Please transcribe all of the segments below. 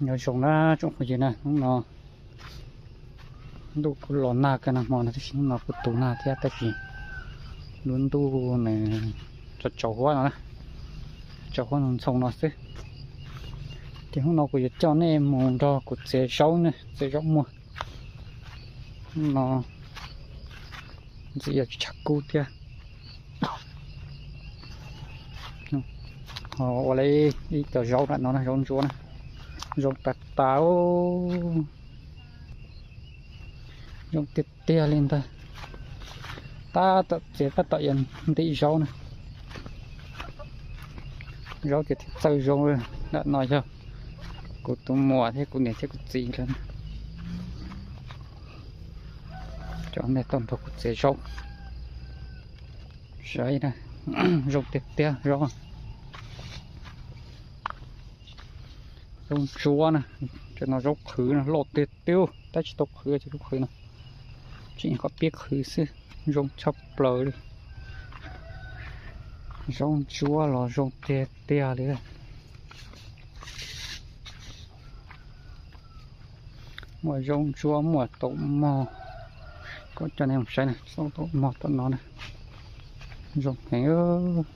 Nyob zoo na tsoom phooj ywg na, hnub no ntuj kuj los nag kawg no hmo no, tab sis hnub no kuj tu nag thiab tab sis lub ntuj nws tsaus tsaus huab no, tsaus huab ntxhoo ntxhoo no xwb. Ces hnub no kuv yuav coj nej mus nrog kuv txiav zaub ne, txiav zaub muag. Hnub no ntxim yog tsis tshav kub thiab. Ua li ib co zaub nram no, zaub ntsuab na, zoo tas tas, zoo tiag tiag li ntag. Tab tom txiav tab tom yuav ntim zaub na. Zaub ces thiaj txawj zoo. Nram no yog kuv tus muam thiab kuv niam thiab kuv txiv lawv. Coj nej tuaj nrog kuv txiav zaub saib, zoo tiag tiag zaub. Zaub ntsuab na, cov no zaub qhwv no loj tiag tiag, tab tsis tau qhwv, cov zaub qhwv no tseem qhov piab qhwv xwb, zoo tshaj plaws li. Zaub ntsuab los zoo tiag tiag li. Muaj zaub ntsuab, muaj taum mog, kom coj nej mus saib na, zaub taum mog tom no na, zoo heev.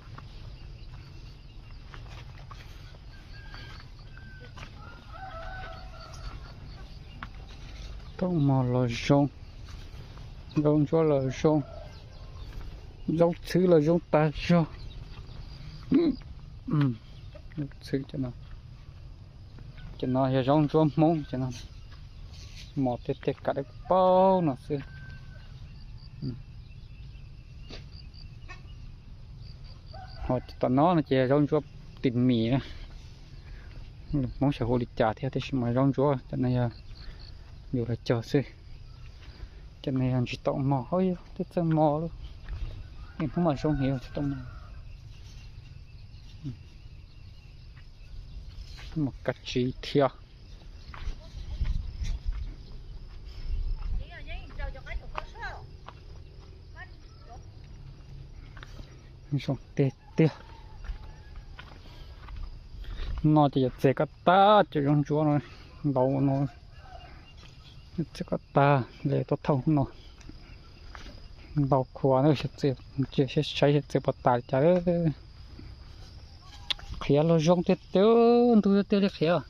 Taum mog los zoo, zaub ntsuab los zoo, zaub txhwb los zoo tas zog. Zaub txhwb, cov no yog zaub ntsuab Hmoob, cov no mos tiag tiag, kav dawb paug no xwb. Ho tom no no ces zaub ntsuab tis mis na, Hmoob xyaum hu li cas thiab, tab sis mas zaub ntsuab cov no yog yus los cog xwb. Cov no yog ntsis taum mog, thiaj txawj mos lawm. Hnub mas zoo heev, tsis tau mos. Mus kav tsij thiab. Zoo tiag tiag. No ces yuav txiav kom tag cov zaub ntsuab no, ntau no, txiav kom tag li tuaj thauj no. Ntau khuav, saib txiav puas tas li cas. Qhiav los zoo tiag tiag, ntug tiag tiag li qhiav.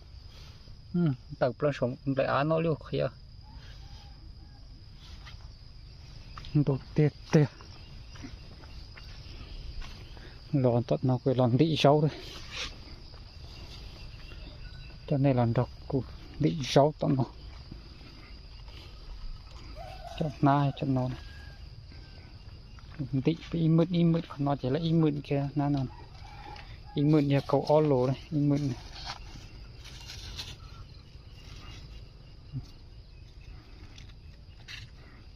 Tawm plaws saum nplaim av no li qhiav. Ntug tiag tiag. Los tom no kuv los ntim zaub lawm. Coj nej los nrog kuv ntim zaub tom no. Cov hnab cov no ntim ib mwm ib mwm, qhov no ces lawv ib mwm kiag hnab no. Ib mwm yog kaum ob lus, ib mwm.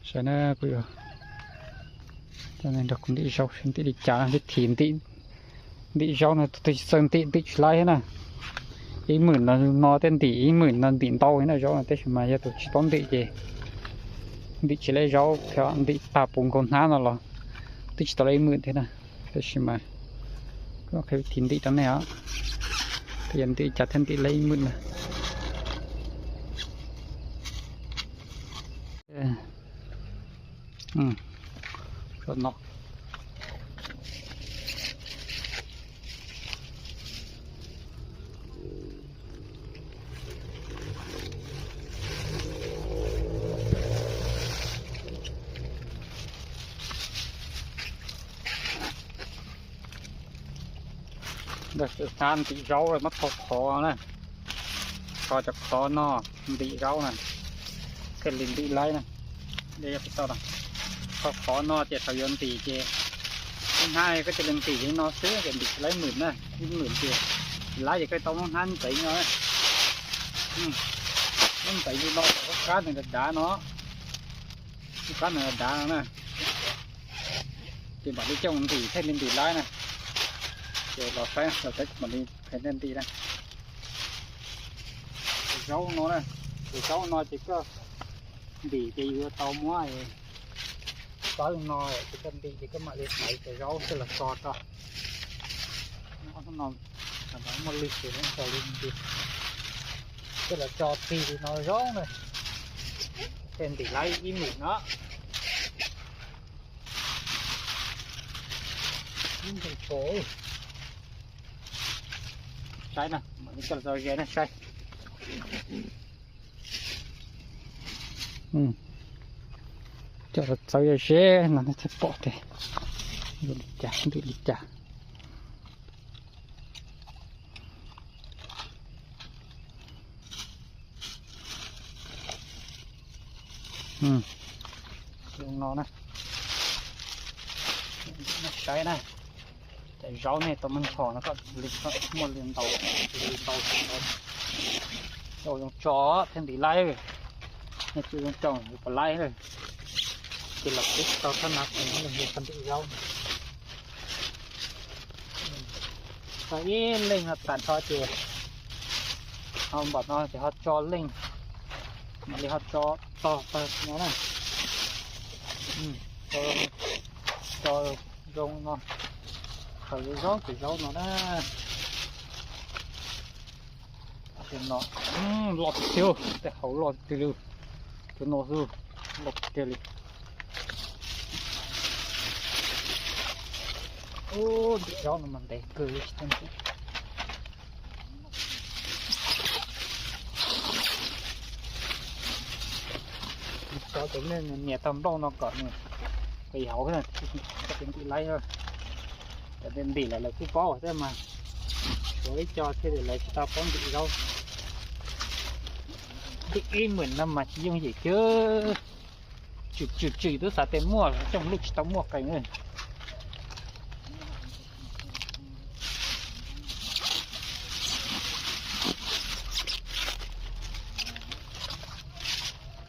Saib na, kuv yuav coj nej nrog kuv ntim zaub, ntim li cas, vib thim ntim zaub no tus twg tsis txawj ntim, ntim tsis laib thiab na. Ib mwm no, no tej ntim ib mwm no ntim ntau na zaub no, tab sis mas yog tus tsis paub ntim ces ntim tsis laib zaub thiab, ntim tag puv nkaus hnab no los twb tsis tau laib ib mwm thiab na. Tab sis mas kuv qhia vib thim ntim rau nej os, yog ntim cas thiaj ntim laib ib mwm na. Hnab ntim zaub muab tho qhov na, tho cov qhov no ntim zaub na, thiaj li ntim laib na. Tho qhov no ces thaum yuav ntim ces lub hnab koj cia li ntim li no xwb ces ntim tsis laib mwm na, ib mwm ces tsis laib ces koj tau lub hnab ntxeev no. Lub ntxeev li no, lub kab nws dav dav no, lub kab nws dav dav no na. Ces mam li coj ntim thiaj li ntim laib na. Ces los saib, los saib mam li qhia nej ntim na. Tus zaub no na, tus zaub no ces koj ntim ces yus yuav tau muab pawb no, ces koj ntim ces koj mam li hlais cov zaub coj los so rau. Hnub no muaj lwg ces ntim. Coj los tso plig li no zoo na. Tej ntim laib ib mim no. Saib na, mam li coj los tso ze na saib. Coj los txawb ze no nej thiaj pom tias yuav li cas ntim li cas. Zoo no na. Saib na, cov zaub nej tau muaj nqhos no kom muaj li ntau, li ntau, coj zoo tso thiaj ntim laib. Nej tsis zoo tso yus puas laib lawm. Ces los peb tau thab nav los yog qhov ntim zaub. Tau ib leeg no tas nrho ces ho npaum no ces ho tso leej, mam li ho tso tog tag no na. Tso zoo no, khaws zoo cov zaub no na. Tus no loj tiag tiag, tej hauv loj tiag tiag li. Tus no xwb loj tiag tiag li. Ub, ntim zaub no mas ntev kawg li tsis tau ntim. Cov ces nej nias tau nplooj no kom nws qis hauv, ntim laib. Cov ntim lawm lawv kuj paub thiab mas, tshuav ib co thiaj li lawv tsis tau paub ntim zaub. Ntim ib mim no mas tsis yooj yim kiag. Tswm tswm tswm twb xav tias muaj, coj lub tsis tau muaj qees.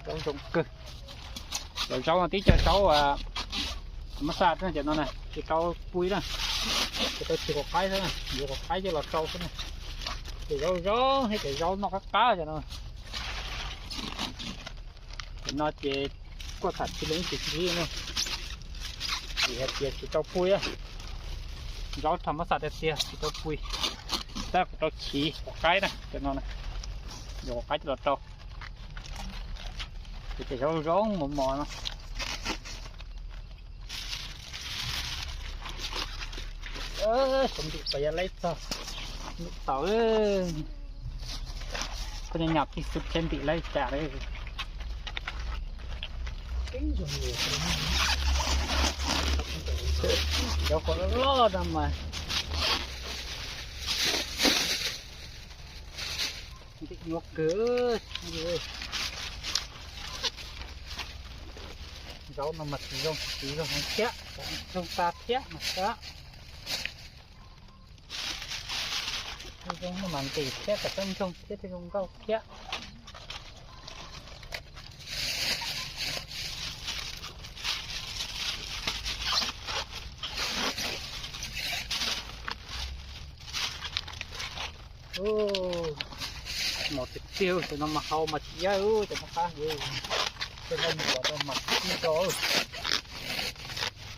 Zaub zoo kawg. Cov zaub no tib co zaub mab xaj cov no na, tsis tau pui na, tsis tau tsis quav qaib xwb, yuav quav qaib coj los rau xwb na. Ces zaub zoo thiab ces zaub noj qab qab cov no. Cov no ces kuj tham tsis leej tsis ntsib na, vim hais tias tsis tau pui. Zaub tham mab xaj tiag tiag tsis tau pui, tab kuv tau chiv quav qaib na, cov no na, yuav quav qaib coj los rau. Ces zaub zoo mos mos no. Xyov ntim pas yog laib txog, ntim tau. Koj nyom kis xub tsheb ntim laib cas li. Cov qos loj loj no mas ntim nyuaj kawg. Zaub no mas tsis zoo, tsis zoo heev thiab, zoo tag thiab mas xwb. Zoo no mas ntim thiab kom tau ntsoog thiab thiaj zoo nkauj thiab. Mos tiag tiag, cov no mas hau mas tsis yab, cov no qab heev. Cov nqaij npuas no mas tsis txawj,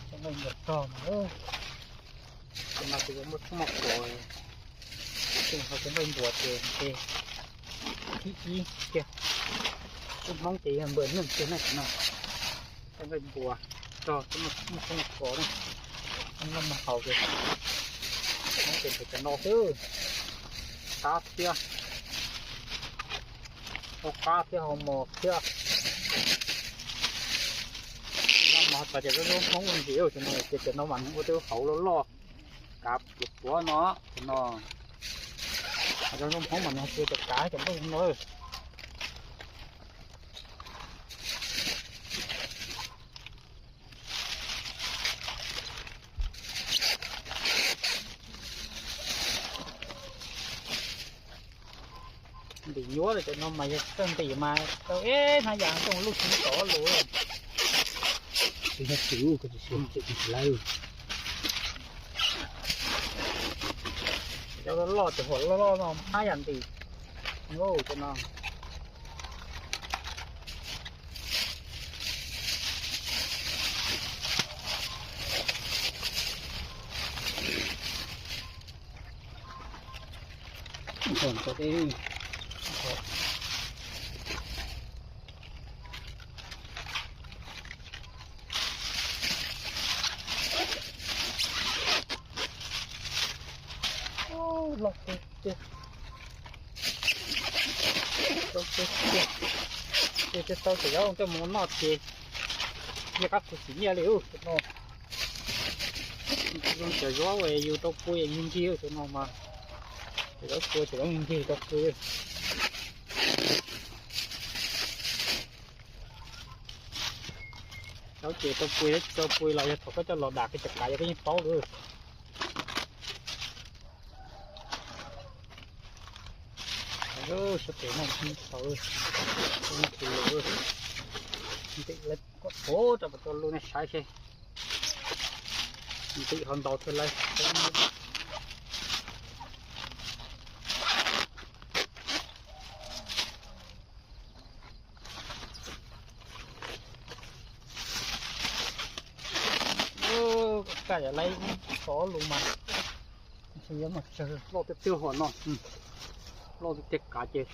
cov nqaij npuas rog mas. Cov no ces yuav muaj txoj muaj kos, ces ho cov nqaij npuas ces nqe thib ib tiag. Lub Hmoob ces yog npuas neeg tiag na cov no. Cov nqaij npuas rog muaj txoj muaj kos na, noj mas haus ces Hmoob ces nqe cov no xwb. Qab thiab, hau qab thiab hau mos thiab. Noj mas tas ces lub Hmoob ua ntsim cov no, ces cov no mas nws ua tej lub hauv loj loj, kav pluav pluav no, cov no. Cov lub Hmoob mas nws ua cov kav cov nqaij no. Ntim nyuaj li cov no mas yog tsis txawj ntim mas tau ib hnab yas nroo lub tsis tov lus. Tsis yog tsis, tsis lawv. Cov loj loj ces huam loj loj no hab yam ntim. Cov no. Ces tau cov zaub coj mus noj ces nyiaj qab txhua xim nyiaj li ub tus no. Zoo cov zaub yus tau pua nyiaj ncig tus no mas, cov zaub pua cov zaub nyiaj ncig tau pua. Zaub ces tau pua tsis tau pua los yog thaum koj coj los dam koj cov kav yog koj yeej paub lawm. Sab pem no tau, ntim lawv kom puav rau pem tau lub nej saib seb. Ntim ho ntau thiab lawm. Kaj yam laib tso lus mas, loj tiag tiag hom no, loj tiag tiag kav ces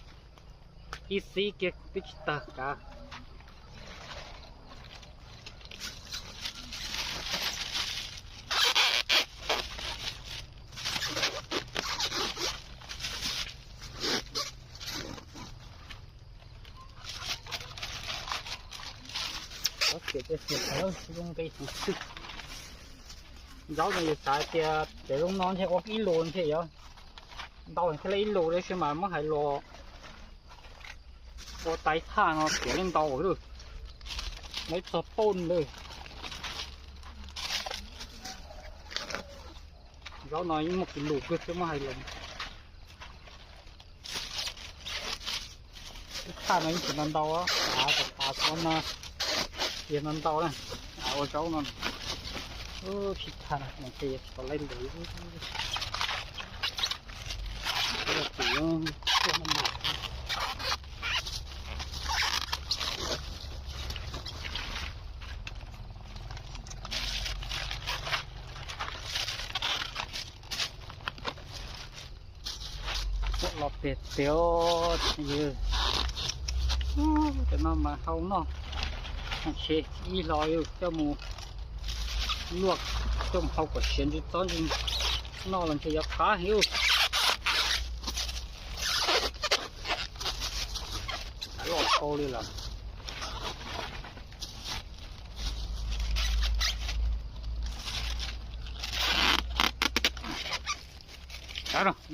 ib xib kiag twb tsis tag kav. Zaub no yus xav tias cov zoo no ntshe ua ib lus ntshe yuav ntau thiaj li ib lus, tab sis mas muab hais los ua tais thaj no tiav li ntau lawm, lawv txog pooj lawm. Zaub no yeej muaj kis lus kawg thiab muab hais los. Ib thaj no yeej tsis ntau ntau, av kom tas xwb no, tiav ntau ntau na, av ua zaub no. Ib thaj no ces tsis tau laib ntev. Los tiag tiag, cov no mas hau noj, ntshe ib hlo yus coj mus luaj, coj mus hau kom siav ntsis txob ntsis noj los ntshe yuav qab heev. Loj dhau li lawm.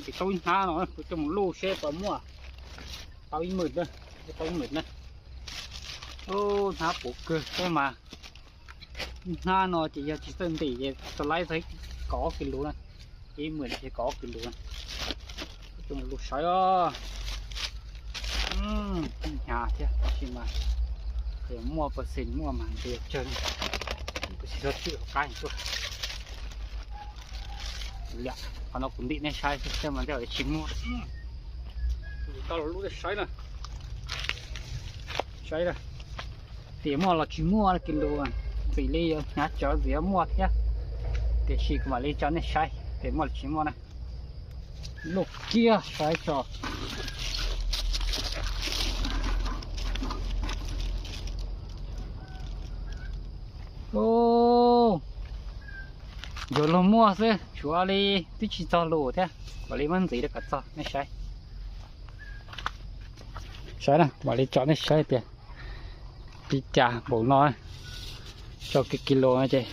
Ntim tau ib hnab no kuv coj mus luj seb puas muaj. Tau ib hmos na, tau ib hmos na. Hnab puv kawg thiab mas. Hnab no ces yog tsis txawj ntim ces tau laib txog kaum ob kis lus na. Ib hmos ces kaum ob kis lus na. Coj mus luj saib os. Hnyav thiab tab sis mas muaj percent muaj mas ntshe yuav tsawg, kuv tsis txhob tswm hauv qab tuaj. Liam, qhov no kuv ntim nej saib xwb mas tej zaum tsis muaj. Tau los lub saib na. Saib na, tias muaj los tsis muaj kis lus, ntxim li yuav hnyav tsawv ntxim yuav muaj thiab. Tiam sis kuv mam li tso nej saib tias muaj los tsis muaj na. Luj kiag saib tso. Yuav luag muaj xwb, tshuav li twb tsis txog lus thiab, mam li muab ntxiv rau kom txog nej saib. Saib na, mam li tso nej saib tias li cas npaum no, tso kiag kis lus no ces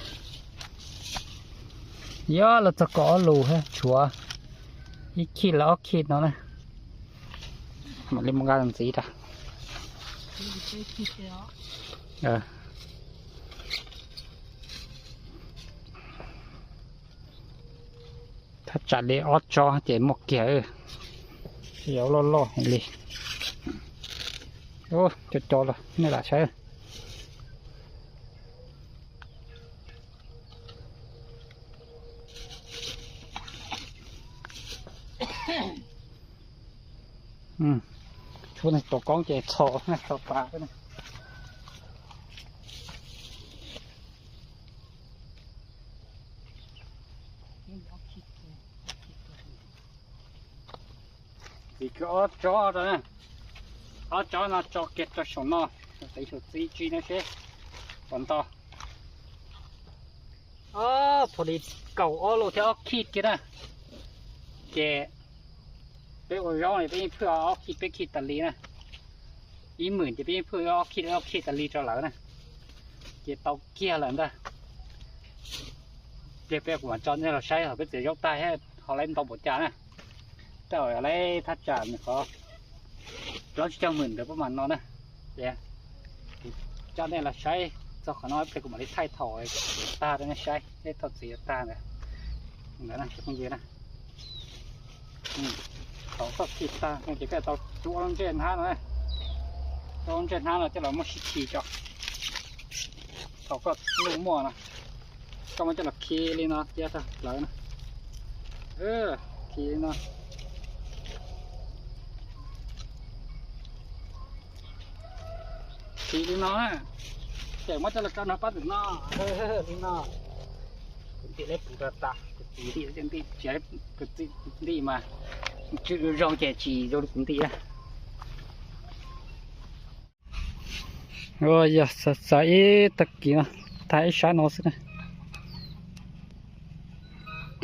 yog los txog kaum ob lus thiab, tshuav ib khij los ob khij no na. Mam li mus nqa ntxiv rau. Thaj tsam li ob tsob ces muaj kiag, yog loj loj heev li. Cov cov los nej lam saib. Tshuav tus koob ces txhos txhos pas. Vim kwv ob tsob rau, ob tsob no tso kiag rau saum no, tiv saum txiv tsi no seb puas nto. Pha li kaum ob lus thiab ob khij kiag na, ces Peb ua zaub ne peb yeej phwj ob khij peb khij tas li na. Ib hmos ces peb yeej phwj ob khij ob khij tas li rau lawv na. Ces tau kiag lawm ntag. Pliag peb kuv mam tso nej los saib peb txiav zaub tag thiab ho lawv ntau npaum cas na. Tej zaum lawv thaj tsam nws qhov plaub tsib caug hmos ntawd peb mam no na. Ces kuv coj nej los saib txog qhov no ib pliag kuv mam li thaij thaum txiav tag rau nej saib, thaum txiav tag ntawd na cov phooj ywg na. Thaum koj khi tag ces koj tau rub lub ntsej hnab no, rub lub ntsej hnab no coj los muab sib khi tso. Thaum koj lub muaj no, koj muab coj los khi li no cia tag lawm no. Khi li no. Khi li no na, ces muab coj los tso nrog pab ntawm no, li no. Kuv ntim leb puv rau tas, kuv txiv ntim, kuv txiv ntim mas tswm zoo ces tsis zoo li kuv ntim na. Yog xav xav ib tag kis no, tag ib sab no xwb na.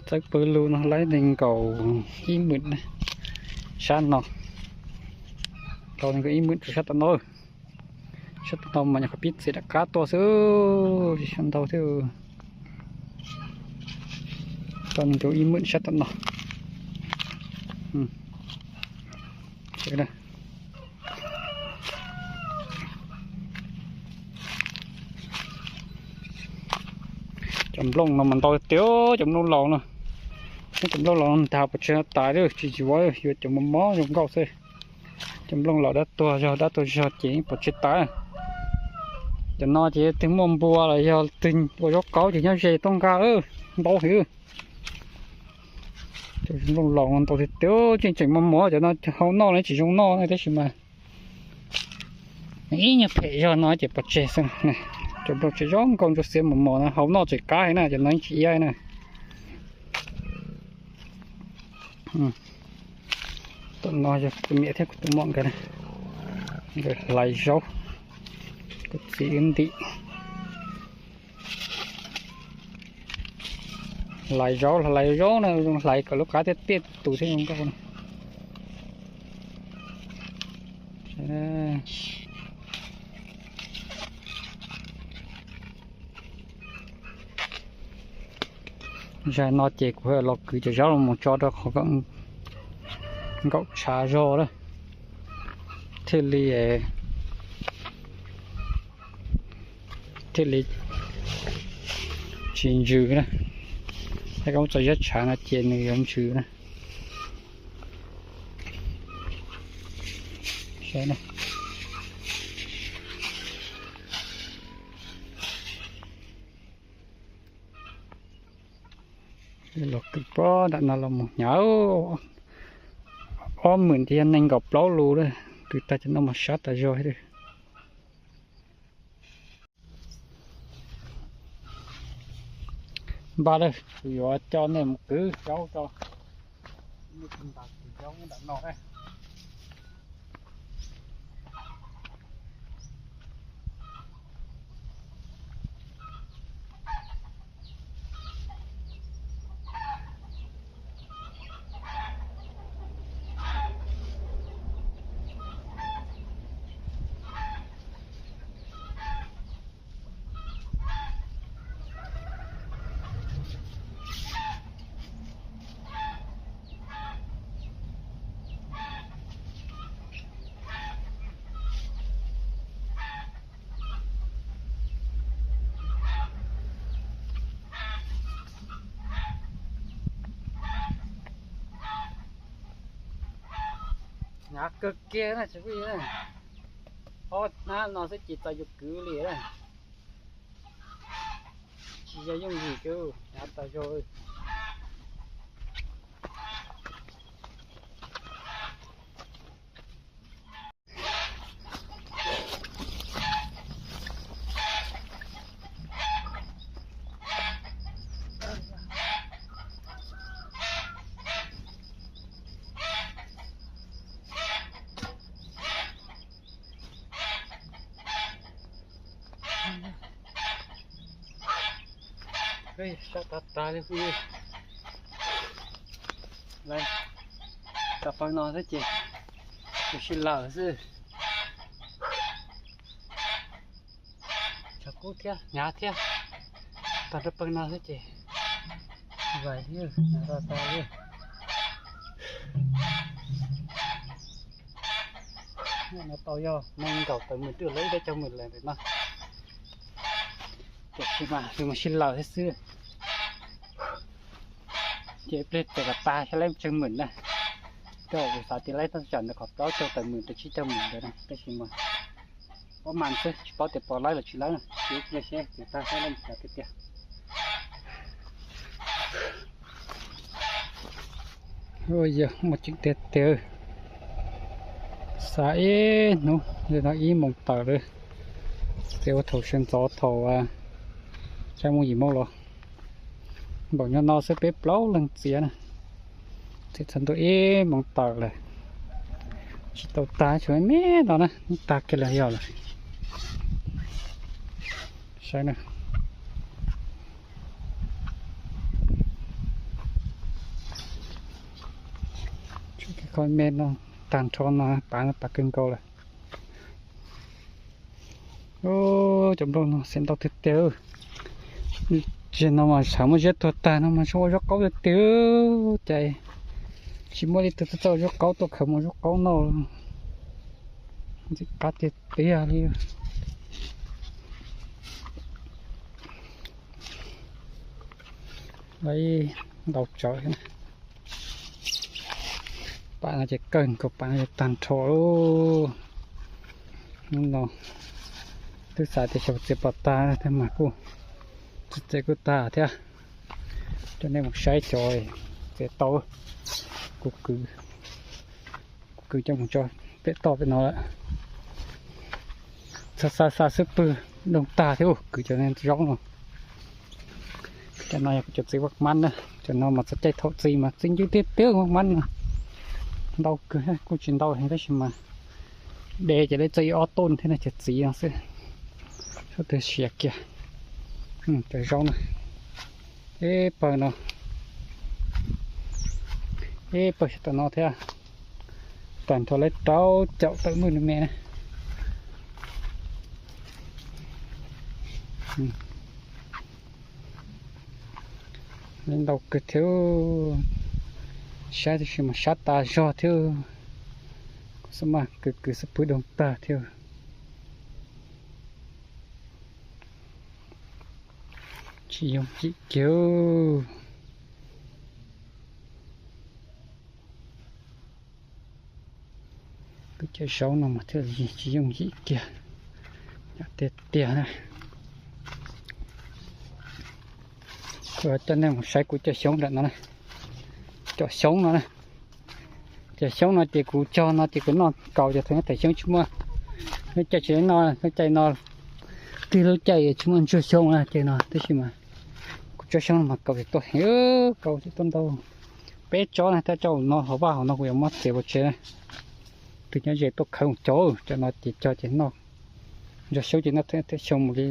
Txawb pawg lug no laib nees nkaum ib hmos na, sab no. Rau nees nkaum ib hmos rau sab tom no. Sab tom no mas nyuam qhuav pib txiav rov qab tuaj xwb, tsis tshua ntau thiab. Rau nees nkaum ib hmos sab tom no. Cov nplooj no mas ntau tiag, cov nplooj laus no. Cov nplooj laus no ntag pov tseg tas lawm, tsis yuav, yuav cov mos mos zoo nkauj xwb. Cov nplooj laus dab tuag zog dab tuag zog ces pov tseg tas. Cov no ces twg muaj npua los yog twg ua zaub qaub ces nyob ze tuaj nqa, ntau heev. Cov nplooj laus no ntau tiag tiag, tseem tseem mos mos, cov no hau noj no tsis zoo noj na tab sis mas ib nyuag phem zog no ces pov tseg xwb. Cov nplooj tseem zoo nkauj ntsuab xiab mos mos no hau noj tseem qab heev na, cov no yeej tsis iab na. Tom no yog kuv tus niam thiab kuv tus muam nkawd, nkawd hlais zaub, kuv txiv wb ntim. Hlais zaub, hlais zaub na, zoo hlais kom lub qab tiaj tiaj tus thiaj zoo nkauj na. Zaum no ces kuv los kwv cov zaub los mus tso rau qhov kom nkaum tshav zog lawm thiaj li, thiaj li tsis ntsws na. Thiab koj muab tso zab tshav no ces nws yuav ntsws na. Los kwv pab nram no los mus hnyav, ob hmos ces yog nees nkaum plaub lus lawm, kwv tag cov no mas sab tas zog li. Npaj lawm, kuv yuav coj nej mus kwv zaub tso. Nej mus npaj kwv zaub nram no na. Hnyav kawg kiag na tsis pub, ob hnab no xwb ces txaus yus kwv li na. Tsis yog yooj yim, hnyav tas zog. Sab tas tas li. Tau pawg no xwb ces tus sib laws xwb. Tshav kub thiab hnyav thiab, tag nrho pawg no xwb ces vais thiab hnyav tas tas li. No tau yog nees nkaum tawm hmos twb lawm, peb caug hmos lawm ntawm no. Tiam sis mas nws mas sib laws thiab xwb. Ces ib pliag txawm los tas xyov lawv tsawg hmos na. Coj kuv xav tias lawv tau tsam ntawm qhov plaub caug tawm hmos rau tsib caug hmos ntawd na, tab sis mas ob mas xwb, tsis paub tias puas lawv los tsis lawv na, ces ib pliag seb txawm tag xyov lawv cas tiag tiag. Yog muaj tseeb tiag tiag. Xav ib hnub li no ib moos tawm lawm, ces ua thaum sawv ntxov thaum xya moo yim moo los, npaum nyob no xwb peb plaub leeg txiav na, txiav txog ntua ib moos tawm lawm, tsis tau tag, tshuav me me no na, tag kiag lawm yog lawm. Saib na, qhov me no tag nrho no, pav no pav kawg nkaus lawm. Cov nplooj no xiav ntau tiag tiag. Tsis no mas tshav muaj ziab tuag tag no mas tsis ua zaub qaub tiag tiag. Cas tsis muaj leej twg tuaj txawj ua zaub qaub tuaj khaws mus ua zaub qaub noj, ntxim qab tiag tiag li. Ntau tsawv. Pam no ces kawg nkaus, pam no ces tag nrho lawm. Hnub no twb xav tias xyov txiav puas tag thiab mas kuj txiav kuj tag thiab. Coj nej mus saib cov txiav tau. Kuv kwv, kuv kwv coj mus tso pem toj pem no lawm. Txog xa xa xwb pw doog tag thiab, kwv cov zaub no. Cov no yog kuv cov txiv vaj mab na, cov no mas txog caij thaum txiv mas txiv ncw tiag tiag vaj mab no. Ntau kawg, kuj tsis ntau heev tab sis mas de ces lawv txog ib ob tuj thiab no ces txiv no xwb. Sab twg siav kiag. Cov zaub na, ib pawg no, ib pawg sab tom no thiab. Tag nrho lawv rau caum tawm muaj me me na. Ntau kawg thiab, saib tab sis mas sab tas zog thiab. Kuv xav mas kwv kwv xwb pw doog tag thiab. Tsis yooj yim kiag. Kuv cov zaub no mas thiaj li tsis yooj yim kiag. Yog tiag tiag na, kuv coj nej mus saib kuv cov xyoob ntawm no na. Cov xyoob no na, cov xyoob no ces kuv cog no ces kuv noj kaus ces thaum nyob thaum xyoob tsis muaj lub caij tsis noj, lub caij no tig lub caij tsis muaj ntsuag xyoob na ces no tab sis mas kuv tsob xyoob no mas kaus ces tuaj heev, kaus ces tuaj ntau. Peb tsob na, tab tsob no hauv vaj hauv no kuv yuav muab txiav pov tseg na. Tus nyob ze tuaj khawb mus cog, cov no ces cog ces noj, ntsuag xyoob ces noj thiab xyoo mus li.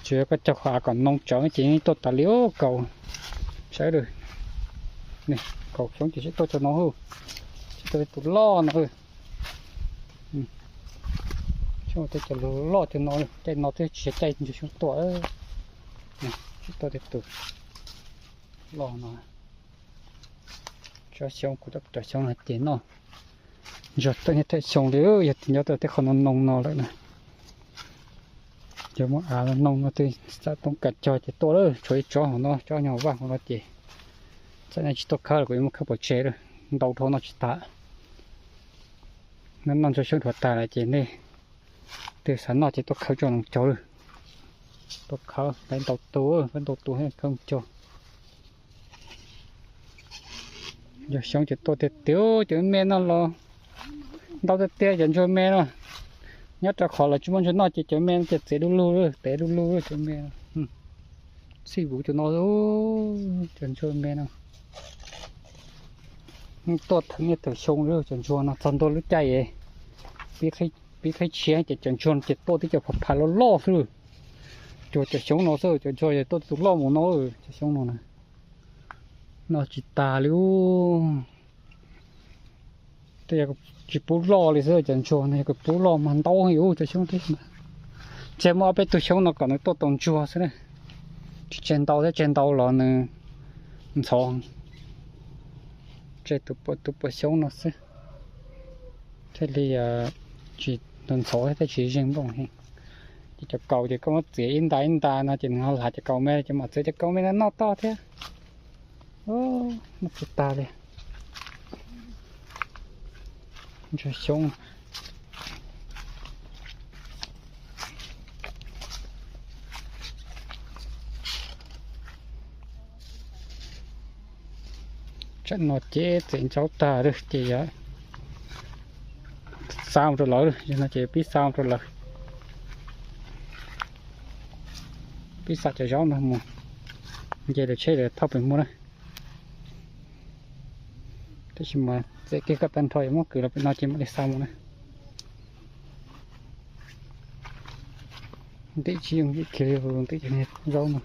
Tsuas yog koj cog qhov av kom noo tsawv ces yeej tuaj tas li kaus. Saib lawm, kaus xyoob ces sib tuaj cov no, sib tuaj tus loj no. Xyoob tej cov loj cov no, caij no twb tsis yog caij ntsuag xyoob tuaj. Sib tuaj tej tus loj no. Tsob xyoob kuv cov xyoob no ces noj ntsuag thiab xyoo li, yog tias nyob tej qhov no noo no lawm na. Yog muaj av no noo no twb xav toob kas cog ces tuaj lawm, tshuav ib tsob hauv no, tsob nyob hauv vaj hauv no ces txawm nej tsis tuaj khawb los kuv yuav muab khawb pov tseg lawm, ntau dhau noj tsis tas. Noj noj ntsuag xyoob dhuav tag lawm ces nej twb xav noj ces tuaj khawb tso noo cog lawm. Tuaj khawb, peb ntau tus, peb ntau tus khawb cog. Ntsuag xyoob ces tuaj tiag tiag, cov me no los ntau tiag tiag cov ntsuag me no. Nyob rau qhov lawv tsis muaj ntsuag noj ces cov me no ces txiav du lug, tev du lug cov me no. Txhij vuv cov no, cov ntsuag me no. Tuaj thaum niaj thaum xyoo li cov ntsuag no txog ntua lub caij pib qhib tshiab ces cov ntsuag ces tuaj tib co phav phav loj loj xwb. Cuag cov xyoob no xwb, cov ntsuag ces tuaj tus loj mus no, cov xyoob no na. Noj tsis tas li. Tej yog tsis pub loj li xwb, cov ntsuag no yog pub loj mas ntau heev cov xyoob thiab. Tseg muaj ob peb tug xyoob no kom nws tuaj tau ntsuag xwb na. Tsis tseg ntau thiab, tseg ntau los nws ntxhov. Tseg tus pua xyoob no xwb thiaj li tsis ntxhov thiab tsis zeeg nplooj heev. Ces cov kaus ces koj muab txiav ib nta ib nta no ces nws ho hlav cov kaus me, ces mam txiav cov kaus me no noj toj thiab. Noj tsis tag li. Ntsuag xyoob. Tsam no ces txiav ntsaub tag lawm ces yuav xa mus rau lawv, no ces pib xa mus rau lawv, pib xa cov zaub no mus nce lawv tsheb lawv thauj pem muag na. Tab sis mas txiav kiag kom tag nrho yuav muab kwv los pem no ces mam li xa mus na. Ntim tsis yooj yim kiag li ntim cov zaub no.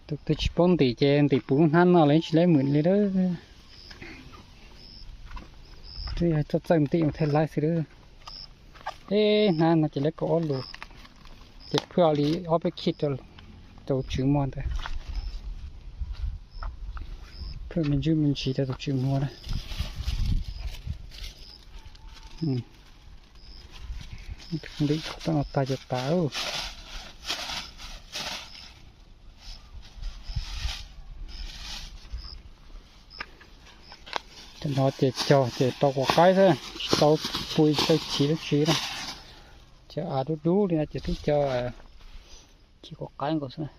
Tus twg tsis paub ntim ces ntim puv lub hnab no los yeej tsis laib mwm li lawm. Twb yog txawj txawj ntim mas thiaj laib xwb lawm. Ib hnab no ces laib kaum ob lus, ces phwj li ob peb khij rau tus tswv muag ntawd. Phwj me ntsis me ntsis rau tus tswv muag na. Ntim tag ces tas. Cov no ces cog ces rau quav qaib xwb, tsis tau pub txawj chiv dab tsi na. Cov av dub dub li no ces twb cog chiv quav qaib nkaus xwb.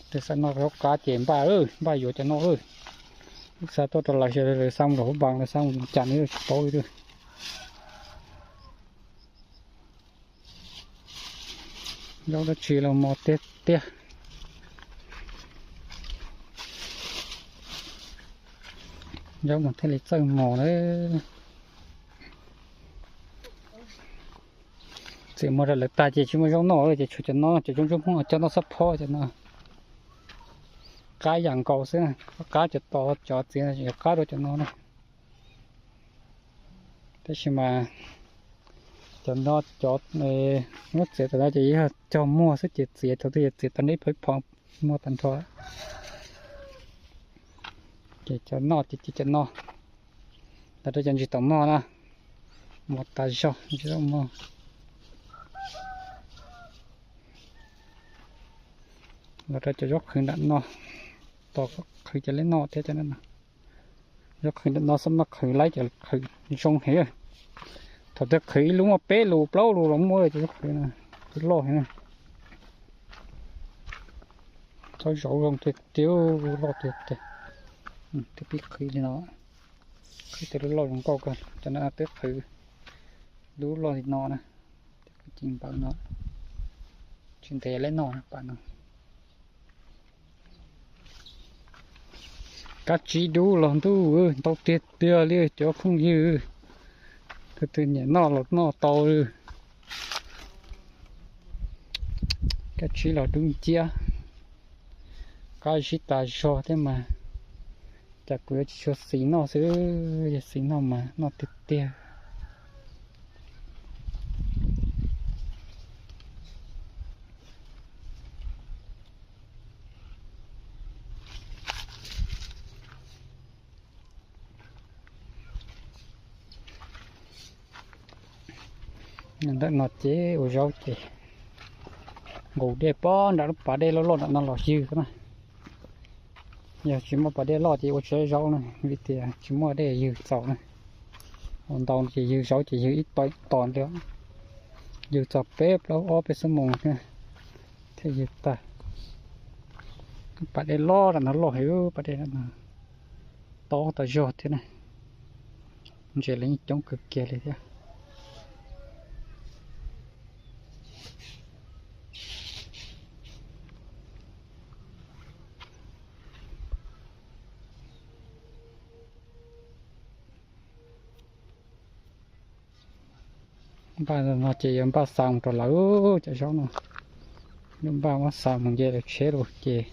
Tus xav noj zaub qab ces npaj, npaj yuav cov no. Ib xa tuaj rau lawv, lawv xa mus lawm hauv npas, lawv xa mus cas nws tsis paub li. Zaub dab tsi los mos tiag tiag. Zaub mas thiaj li txawj mos na. Txiav muag rau lawv tag ces tsis muaj zaub noj lawm ces tshuav cov no, cov ntsuab ntsuab Hmoob coj noj xab phob cov no. Qab yam nkaus xwb, qab cov tod cov txiav yuav qab dua cov no na. Tab sis mas cov no cov muab txiav tas no ces yog cog muag xwb ces txiav thaum twg ces txiav tau neb phev phom muag tag nrho. Ces cov noj ces cia cov no, los rau cov ntsis tom mog na, mos tas zog ntsis mog. Los rau cov zaub qhwv nram no, tos qhwv cov leb noj thiab cov no. Zaub qhwv nram no xab maj qhwv laib cov qhwv zoo heev. Thaum twg qhwv ib lub muaj peb lus plaub lus los muaj cov zaub qhwv no, loj heev. Txhob zaum zoo tiag tiag, loj tiag tiag. Twb pib qhwv li no, qhwv tej lub loj zoo nkauj kawg, cov no twb qhwv lub loj li no na, ces npawv no, tsis ntev leb noj na pas no. Kab tsib dub los ntuj, ntau tiag tiag li cov phooj ywg. Tus twg nyiam noj los noj tau li. Kab tsib los dub nciab, qab zib tas zog thiab mas. Cas kuv yuav tsis tshua xis noj xwb, yog xis noj mas noj tiag tiag. Ntawm no ces ua zaub ces nqus dej pog nram lub pas dej loj loj nram no los ywg na. Yog tsis muaj pas dej loj ces ua tsis tau zaub na, vim tias tsis muaj dej ywg txaus na. Ua ntau ces ywg zaub ces ywg ib tos ib tos li, ywg txog peb plaub ob peb xuab moos thiab thiaj ywg tag. Pas dej loj nram no loj heev, pas dej no tob tas zog thiab na. Ntses los yeej coob kawg kiag li thiab. Npaj no ces yuav npaj xa mus rau lawv cov zaub no. Yuav npaj muab xa mus nce lawv tsheb lawm ces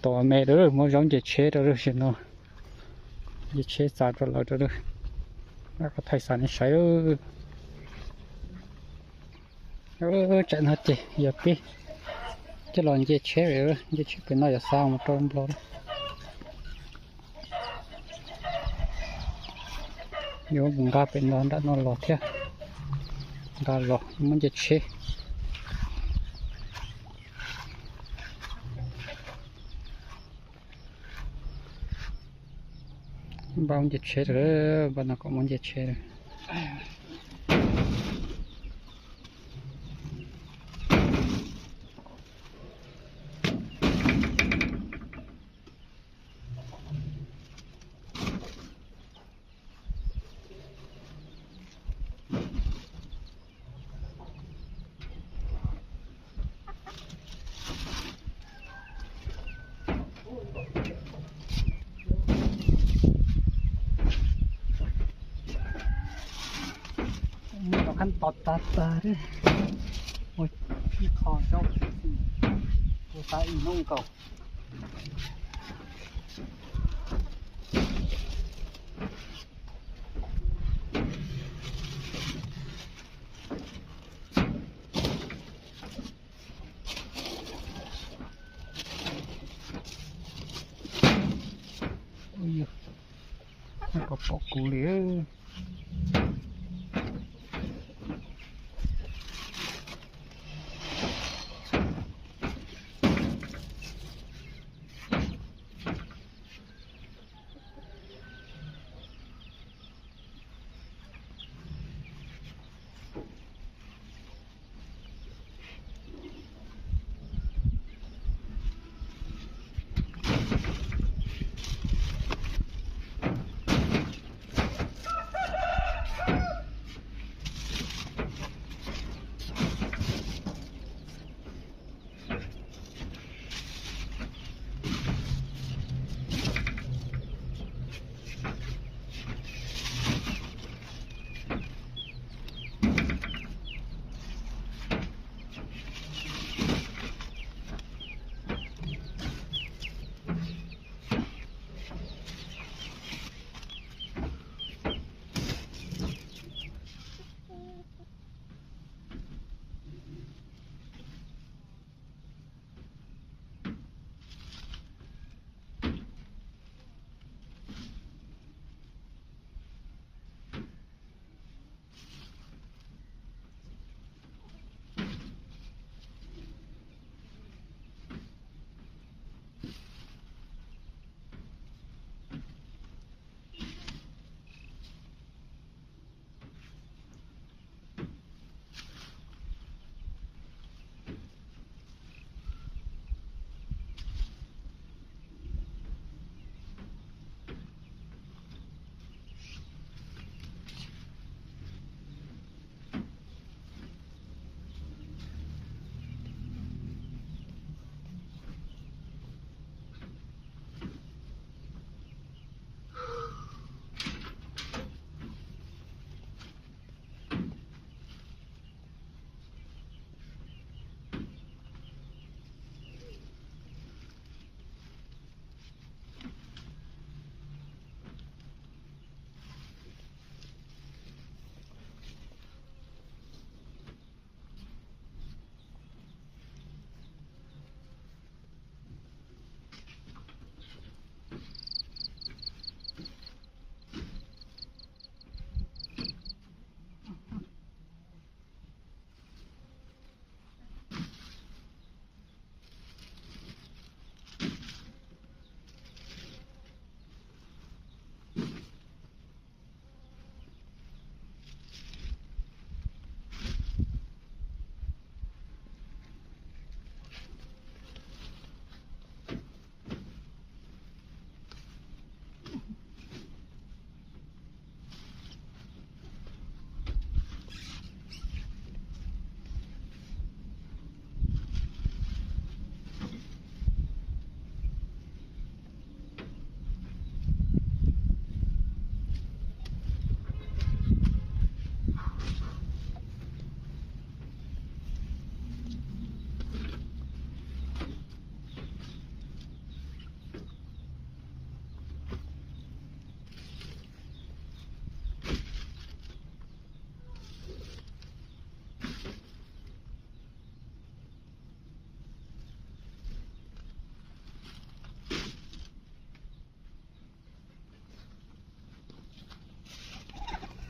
tos me lawm muab zaub nce tsheb rau lawm. Tam sim no nce tsheb xa rau lawv rau lawm. Npaj kom thaij xa nej saib lawm. Tsam no ces yog peb coj los nce tsheb, nce tsheb pem no yuav xa mus rau Nplog lawm. Yuav mus nqa pem no nram no los thiab, nqa los muab nce tsheb. Npaj nce tsheb lawm, npaj no kom muab nce tsheb lawm. Muaj cov kheej to tag tag li, ua ib qho zaub, ua tau ib hnub nkaus. Ua, koj pom kuv li.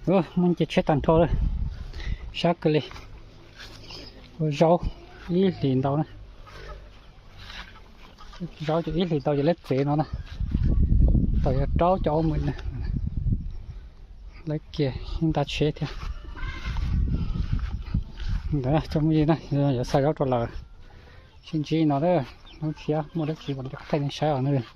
Muaj nce tsheb tag nrho lawm, sab kawg li. Ua zaub ib hlis ntau na, zaub cov ib hlis ntau ces lawv txiav no na. Tau yog rau cov ua mem na, lawv kiag ib nta tsheb thiab. Ntawd tsoom phooj ywg na, yuav xa zaub rau lawm, sib ntsib no, hnub tshiab muaj dab tsi kuv thaij nej saib os na.